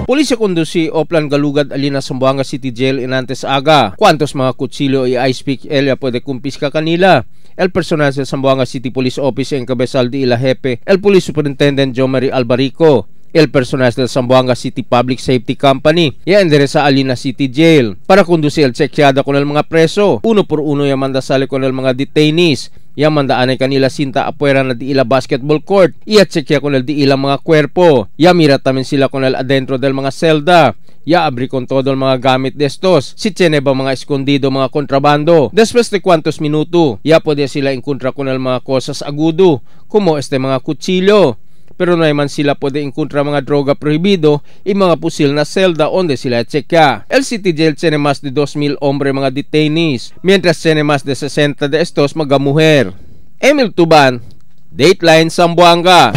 Pulisya conduci Oplan Galugad Alina Zamboanga City Jail in antes aga. Cuantos mga kutsilyo y ice pick ella puede kumpiska kanila. El personal sa Zamboanga City Police Office encabezal di ila jefe, el Police Superintendent Jomary Albarico. El personal del Zamboanga City Public Safety Company ya endereza Alina City Jail para conducir el chequeada con el mga preso. Uno por uno ya manda sale con el mga detainees. Ya manda anay kanila cinta apuera na di ila basketball court. Iya chequea con el di ila mga cuerpo. Ya mira también sila con el adentro del mga celda. Ya abri con todo el mga gamit de estos. Si tiene ba mga escondido mga kontrabando. Después de cuantos minuto, ya puede sila encontrar con el mga cosas agudo, como este mga kutsilyo. Pero no man sila puede encontrar mga droga prohibido y mga pusil na celda donde sila checa. El City Jail tiene más de 2,000 hombre mga detainees, mientras tiene más de 60 de estos mga mujer. Emil Tuban, Dateline Zamboanga.